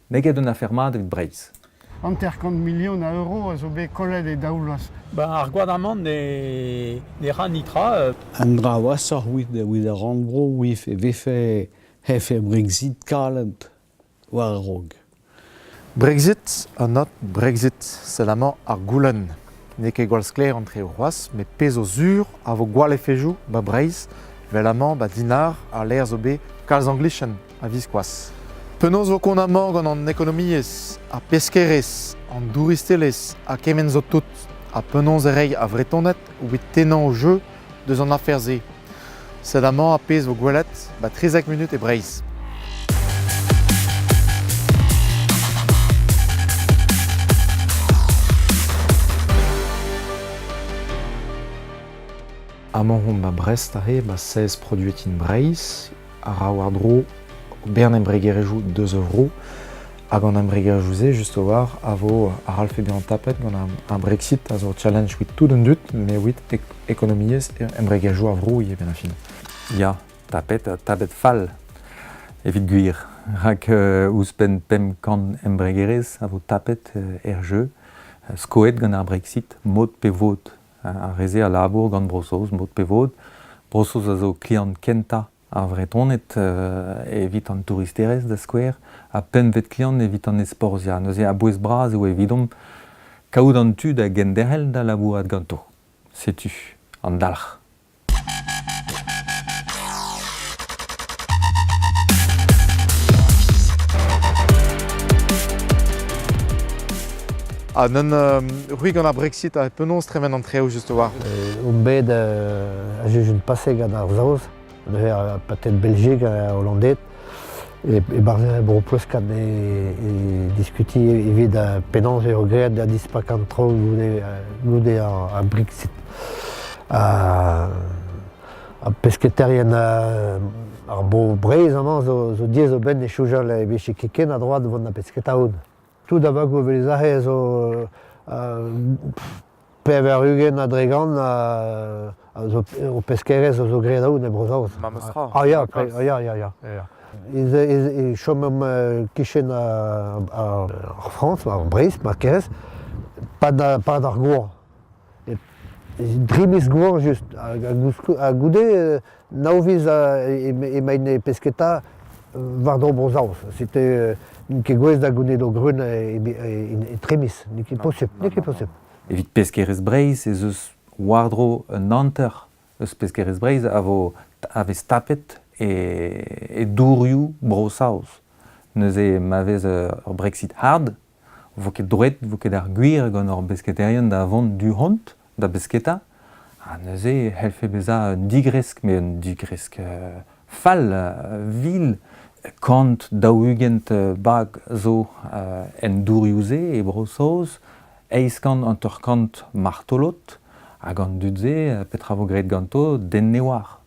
N'eo ket un afer mat evit Breizh. 50 milion a euro a zo bet kollet e daou vloaz. Ben, ar gouarnamant ne, ne ra nitra. Un dra washoc'h evit ar rannvro e vefe hefe Brexit kalet war a-raok. Brexit, an not Brexit, sed amañ ar goulenn. N'eo ket gwall sklaer an traoù c'hoazh, met pezh zo sur a vo gwall efejoù 'ba Breizh, 'vel amañ 'ba Dinard ar lec'h zo bet kalz anglichenn a-viskoazh. Penaos 'vo kont amañ gant an ekonomiezh, ar peskerezh, an douristelezh ha kement zo tout? Ha penaos e reiñ ar Vretoned evit tennañ o jeu deus an afer-se? Sed amañ ar pezh 'vo gwelet 'ba 13 munut e Breizh. Amañ omp 'ba Brest aze, 'ba sez produet in Breizh, a ra war-dro bern embregerezhioù deus a vro hag an embregerezhioù-se just a-walc'h a vo a c'hallfe bezañ tapet gant ar Brexit a zo challenge evit tout an dud met evit ekonomiezh embregerezhioù ar vro ivez benn ar fin. Ya, tapet ha tapet fall evit gwir rak ouzhpenn 500 embregerezh a vo tapet er jeu skoet gant ar Brexit mod pe vod. Ar re-se a labour gant Bro-Saoz mod pe vod. Bro-Saoz a zo kliant kentañ ar Vretoned evit an touristerezh da skouer ha pempvet kliant evit an ezporzhiañ. Neuze a-bouez-bras eo evidomp kaout an tu da genderc'hel da labourat ganto. Setu an dalc'h. Ha neu'n c'hwi gant ar Brexit, penaos tremen an traoù just a-walc'h? On bet a jujun pase gant ar Saoz, neuze peut-être Belgique, Hollanded, e-barzh bro Ploueskad e, e diskutiñ evit penaos eo graet da dispakañ an traoù goude, goude ar Brexit. Ar pesketaerien ar bro Breizh amañ zo, zo diaes o benn e soñjal e vije ket ken a droad vont da pesketa aon. Tout a vagoù evel aze zo 80 a zo o peskerezh a zo graet aon e Bro-Saoz. Memes tra. Ah ya, ya, ya, ya. ya. E chomomp kichen ar Frañs, ar Breizh, ma kerez, pad ar goañv. Dri miz goañv just, ha goude nav viz emaint e pesketa war-dro Bro-Saoz. Setu n'int ket gouest da gounit o greun e tri miz, n'eo ket posupl, n'eo ket posupl. Evit peskerezh Breizh ez eus war-dro un hanter eus peskerezh Breizh a vo a vez tapet e dourioù Bro-Saoz. Neuze ma vez ur Brexit hard, vo ket droet, vo ket ar gwir gant hor besketaerien da vont du-hont da besketa. Ha neuze e c'hellfe bezañ un digresk, met un digresk fall, vil. 140 bag zo en dourioù-se e Bro-Saoz, 850 martolod, hag an dud-se, petra vo graet ganto, den ne oar.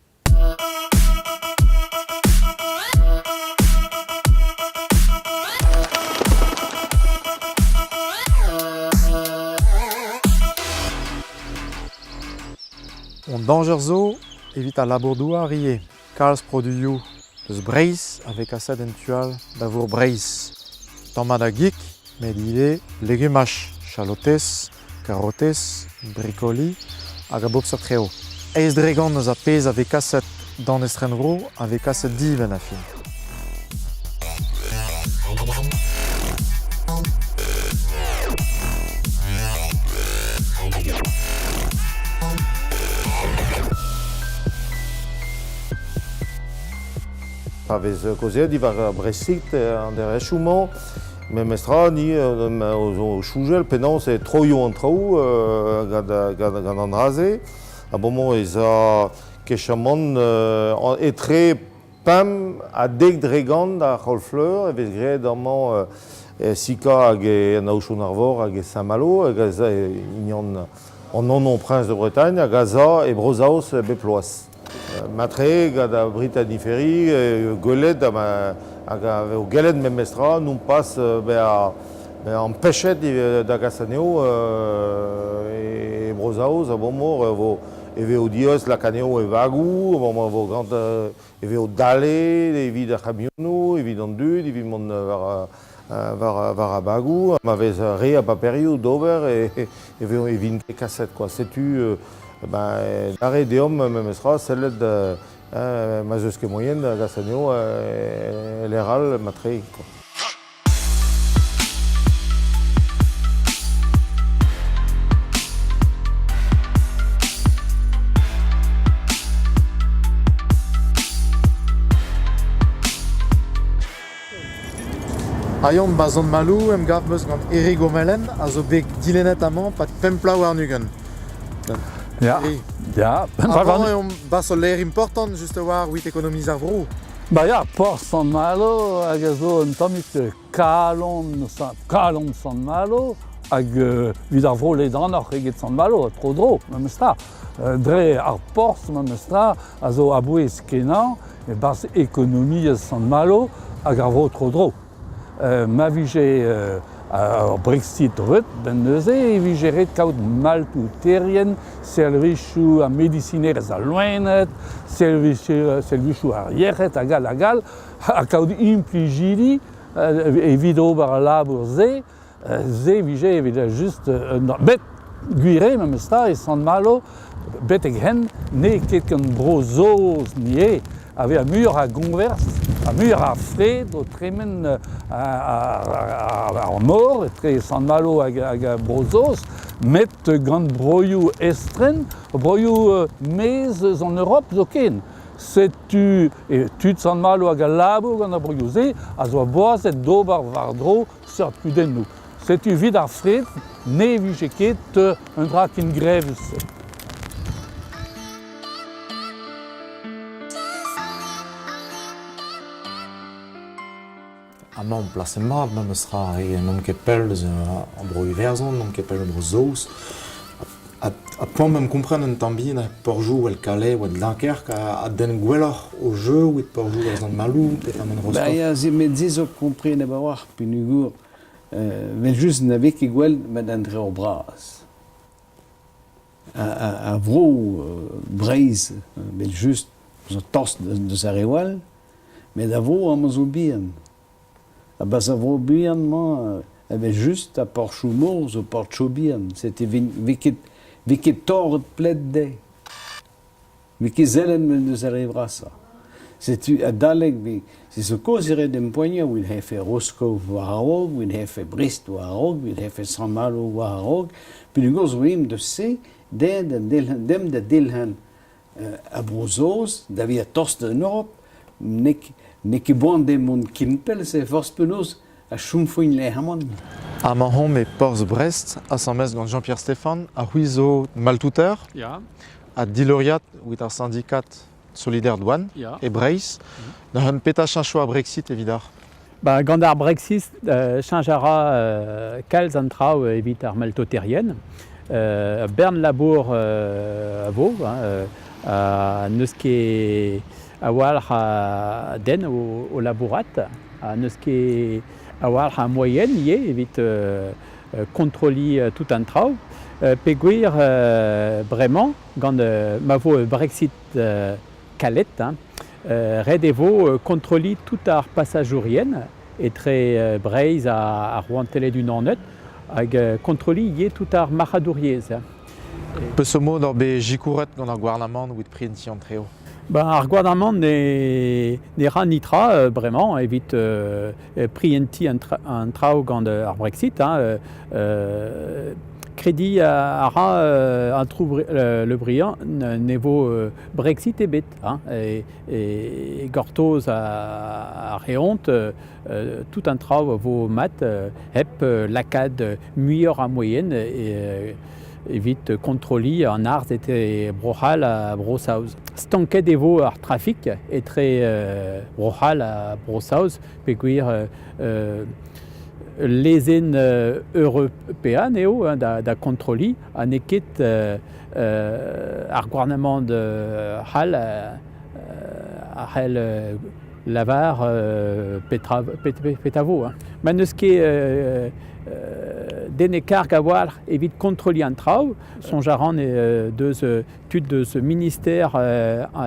On dañjer zo evit al labour-douar ivez. Kalz produioù eus Breizh a vez kaset en tu all da vourc'h Breizh. Tamm-mat a gig, met ivez legumaj, chalotez, karotez, brikoli hag a bep seurt traoù. Eizh dregont eus ar pezh a vez kaset d'an estrenvro a vez kaset di 'benn ar fin. Pa vez kaozeet diwar ar Brexit an devezhioù-mañ, Memestra, ni o soñjal penaos e troio an traoù gant an dra-se. A-boan ez a kechamant etre 5 ha 10% ar c'haol-fleur e vez graet amañ e Sika hag en Aochou-an-Arvor hag e Saint-Malo hag ez a hini an Onon Prince de Bretagne hag az a e Bro-Saoz bep bloaz. Matre gant ar Brittany Ferry gwelet hag a vo gellet memestra nompas bezañ ampechet da gas anezho e Bro-Saoz a-boan e vo e vezo diaes lakaat anezho e vagoù, a-boan e vo gant e vezo dale evit ar c'hamionoù, evit an dud, evit mont war war, war ar bagoù, ma vez re a baperioù d'ober e, e, e vint kaset quoi. Setu ben, dare deomp memestra sellet ma 'z eus ket moaien da gas anezho e lec'h all matre quoi. Aion 'ba Sant-Maloù emgav 'meus gant Erik Omelen a zo bet dilennet amañ 'pad pemp bloaz warn-ugent. Ya, ya. Avant eo 'ba ul lec'h important just a-walc'h evit ekonomiz ar vro. Ba ya, porzh Sant-Malo hag a zo un tammig kalon, kalon Sant-Malo hag evit ar vro ledanoc'h eget Sant-Malo, tro-dro, memes tra. Dre ar porzh memes tra a zo a-bouez kenañ e-barzh ekonomiezh Sant-Malo hag ar vro tro-dro. Ma vije ur Brexit reut, ben neuze e vije ret kaout maltouterien, servijoù ha medisinerezh al loened, servijoù ar yec'hed hag all hag all, ha kaout implijidi evit ober al labour-se, se vije evit just un met gwir eo memes tra e Sant-Malo betek-henn n'eo ket gant Bro-Saoz ni eo a vez muioc'h a goñvers ha muioc'h a fred o tremen ar mor etre Sant-Malo hag Bro-Saoz met gant broioù estren, broioù maez eus an Europ zoken. Setu tud Sant-Malo hag a labour gant ar broioù-se a zo boazet d'ober war-dro seurt kudennoù. Setu evit ar fred ne vije ket un dra ken grevus-se. Amañ omp plaset mat memes tra, n'omp ket pell eus an Bro-Iwerzhon, n'omp ket pell eus Bro-Saoz. Ha poan 'm kompren un tamm bihan porzhioù 'vel Calais 'oa Dunkerque a denn gwelloc'h o jeu evit porzhioù 'vel Sant-Maloù peotramant Rostov. Ba ya, met se zo kompren a-walc'h peogwir evel-just na vez ket gwell met an dreo bras. Ar vro Breizh evel-just zo tost deus ar reoù all, met ar vro amañ zo bihan. A-barzh ar vro bihan-mañ evel-just ha porzhioù-mor zo porzhioù bihan. Setu 'vez ket 'vez ket torret pled dezhe. 'Vez ket sellet deus ar re vrasañ. Setu adalek se zo kaoz e ret empoagnañ evit hefe Rosko war-raok, evit hefe Brest war-raok, evit hefe Sant-Malo war-raok. Peogwir zo aet deus se demp da delc'hen a Bro-Saoz da vezañ tost d'an Europ n'eo ket boan dezhe mont ken pell, se forzh penaos a chomfont lec'h amañ. Amañ omp e porzh Brest, asambles gant Jean-Pierre Stéphan, ha c'hwi zo maltouter ha dileuriad evit ar syndikat Solidaire Douane e Breizh. Neuze petra cheñcho ar Brexit evidoc'h? Ba, gant ar Brexit, cheñch a ra kalz an traoù evit ar maltouterien. Bern labour a vo, hein, ha n'eus ket a-walc'h a den o labourat, ha n'eus ket a-walc'h a moaien ivez evit kontrolliñ tout an traoù. Peogwir bremañ, gant ma vo Brexit kalet, hein, ret e vo kontrolliñ tout ar pasajourien etre Breizh ha ar Rouantelezh-Unanet hag kontrolliñ ivez tout ar marc'hadouriezh. Peseurt mod oc'h bet sikouret gant ar gouarnamant evit prientiñ an treo? Ben, ar gouarnamant ne, ne ra netra bremañ evit prientiñ an traoù gant ar Brexit. Hein, krediñ a ra an trou Le Briand ne vo Brexit ebet. Hein, e gortoz a reont tout an traoù a vo mat hep lakaat muioc'h a moaien evit kontrolliñ an arz etre Bro-C'hall ha Bro-Saoz. Stanket e vo ar trafik etre Bro-C'hall ha Bro-Saoz peogwir ul lezenn european eo hein, da kontrolliñ ha n'eo ket ar gouarnamant c'hall a c'hell lavar petra, petra vo. Hein. Ma n'eus ket den e karg a-walc'h evit kontrolliñ an traoù, soñj a ran deus tud deus ministère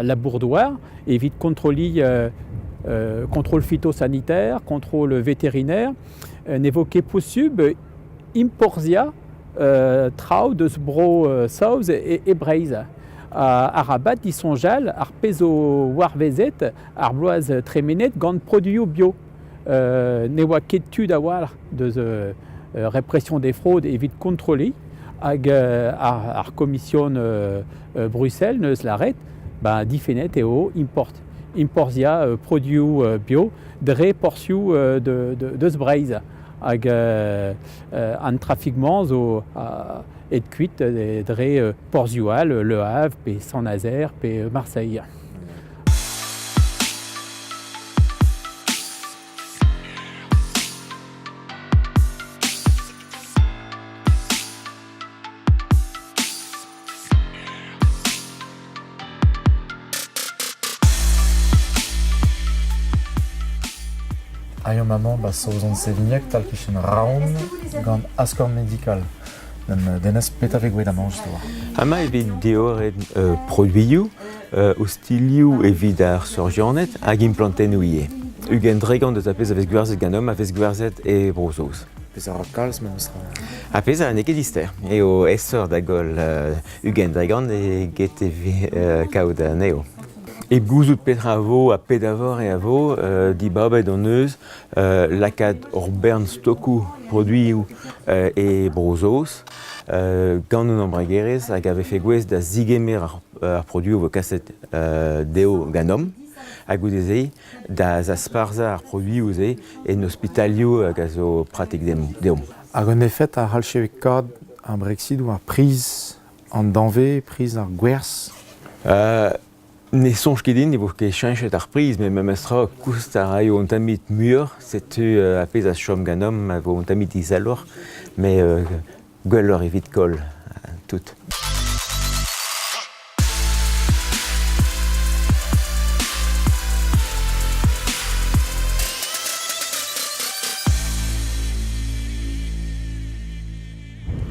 labour-douar evit kontrolliñ contrôle phytosanitaire, contrôle vétérinaire. Ne vo ket posubl imporziañ traoù deus bro Saoz e Breizh. Arabat disoñjal ar pezh zo warvezet ar bloaz tremenet gant produioù bio. Ne oa ket tud a-walc'h deus répression des fraudes evit kontrolliñ hag ar komision Bruxelles neus lâret ba difennet eo import imporziañ produioù bio dre porzhioù deus Breizh hag an trafik-mañ zo aet kuit dre porzhioù all Le Havre pe Saint-Nazaire pe Marseille. Aio maman ba Saozon Sevigneg tal-kichen Raon gant Askorn Medical. Denez, petra vez gwelet amañ just a-walc'h? Amañ e vez deoret produioù, ostilhoù evit ar surjianed hag implantennoù ivez. 20 deus ar pezh a vez gwerzhet ganeomp a vez gwerzhet e Bro-Saoz. Pezh a ra kalz memestra. Ar pezh a n'eo ket dister eo aesoc'h da goll 20 eget evit kaout anezho. Hep gouzout petra a vo ha pedavore a vo, dibabet hon eus lakaat hor bern stokoù produioù e Bro-Saoz gant un embregerezh hag a vefe gouest da zegemer ar produioù a vo kaset dezho ganeomp ha goude-se da zasparzhañ ar produioù-se en ospitalioù hag a zo pratik deomp. Hag un efed a c'hallfe kaout ar Brexit war priz an danvez, priz ar gwerzh? Ne soñj ket din ne vo ket cheñchet ar priz, met memestra koust a raio un tammig muioc'h. Setu ar pezh a chom ganeomp a vo un tammig izeloc'h, met gwelloc'h evit koll tout.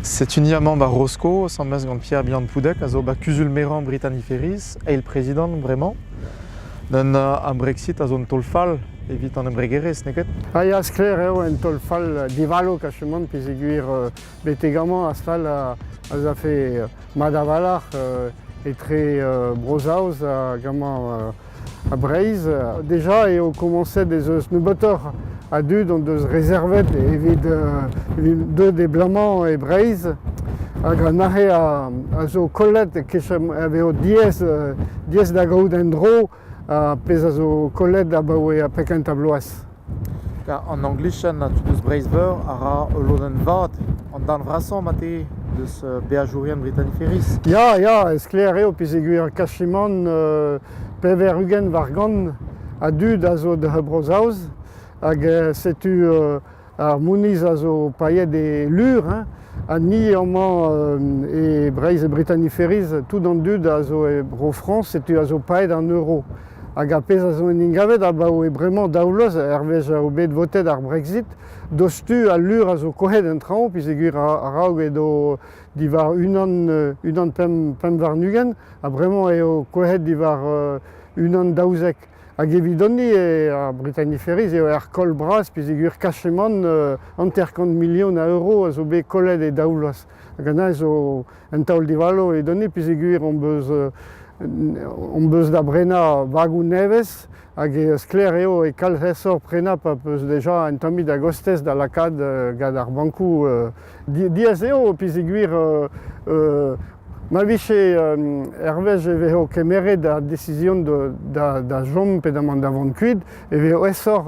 Setu ni amañ 'ba Rosko, asambles gant Pierre Bihan-Poudec, a zo 'ba kuzul-merañ Brittany Ferries, eil prezidant bremañ. Gant ar Brexit a zo un taol fall evit an embregerezh, n'eo ket? Ah ya, sklaer eo un taol fall divalo kachemant peogwir betek amañ ar stal a zafe mat a-walc'h etre Bro-Saoz hag amañ a Breizh. Deja eo komañset ez eus nebeutoc'h a dud hon deus rezervet evit deuet e bloaz-mañ e Breizh hag an aze a zo kollet a vezo diaes diaes da gaout en-dro ar pezh a zo kollet abaoe ar kentañ bloaz. An Anglichan ha tud eus Breizh-Veur a ra ul lodenn vat, an darn vrasañ marteze, deus beajourien Brittany Ferries. Ya, ya, sklaer eo peogwir kachimant 80 war gant a dud a zo da Bro-Saoz hag setu ar mouniz a zo paeet e lur hein, ha ni amañ e Breizh e Brittany Ferries, tout an dud a zo e Bro-Frañs, setu a zo paeet an euro. Hag ar pezh a zo en ingavet abaoe bremañ daou vloaz, hervez eo bet votet ar Brexit, dostu al lur a zo kouezhet en traoñ peogwir a-raok edo diwar unan unan pemp pemp warn-ugent ha bremañ eo kouezhet diwar unan 12. Hag evidon-ni ar Brittany Ferries eo ar koll bras peogwir kachemant 50 milion a euro a zo bet kollet e daou vloaz. Hag an zo un taol divalo evidon-ni peogwir hon beus hon beus da brenañ bagoù nevez hag sklaer eo e kalz aesoc'h prenañ pa peus deja un tammig a gostez da lakaat gant ar bankoù. Diaes eo peogwir Ma vije hervez e vezo kemeret ar decision da chom pe da mont da vont kuit, e vezo aesoc'h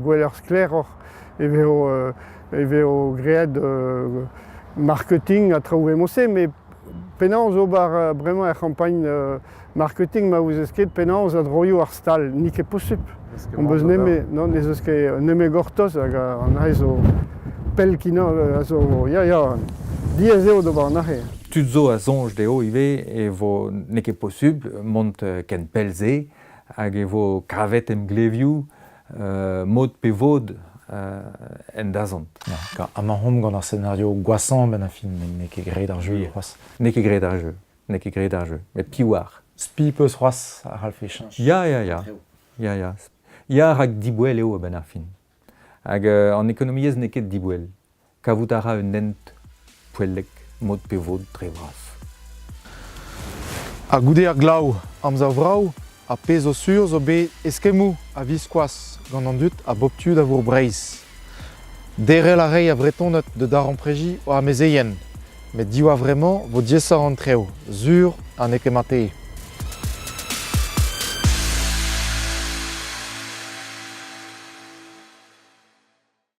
gwelloc'h sklaeroc'h, e vezo e vezo graet marketing ha traoù evel-se, met penaos ober bremañ er c'hampagn marketing ma ouzez ket penaos a droio ar stal, n'eo ket posupl. On beus nemet, non, n'ez eus ket nemet gortoz hag an aze zo pell-kenañ a zo, ya, ya, diaes eo d'ober an aze. Tud zo a soñj dezho ivez e vo n'eo ket posubl mont ken pell-se hag e vo kavet emglevioù mod pe vod en dazont. Amañ omp gant ar senario gwashañ a-benn ar fin, n'eo ket graet ar jeu c'hoazh. N'eo ket graet ar jeu. N'eo ket graet ar jeu, met piv oar? Spi 'peus c'hoazh a c'hallfe cheñch. Ya, ya, ya. Ya, ya. Ya, rak diboell eo a-benn ar fin. Hag an ekonomiezh n'eo ket diboell. Kavout a ra un hent poellek mod pe vod dre vras. Ha goude ar glav, amzer vrav, ha pezh zo sur zo bet eskemmoù a-viskoazh gant an dud a bop tu da vourc'h Breizh. Derc'hel a ray ar Vretoned da daremprediñ o amezeien, met diwar vremañ 'vo diaesoc'h an traoù, sur ha n'eo ket mat eo.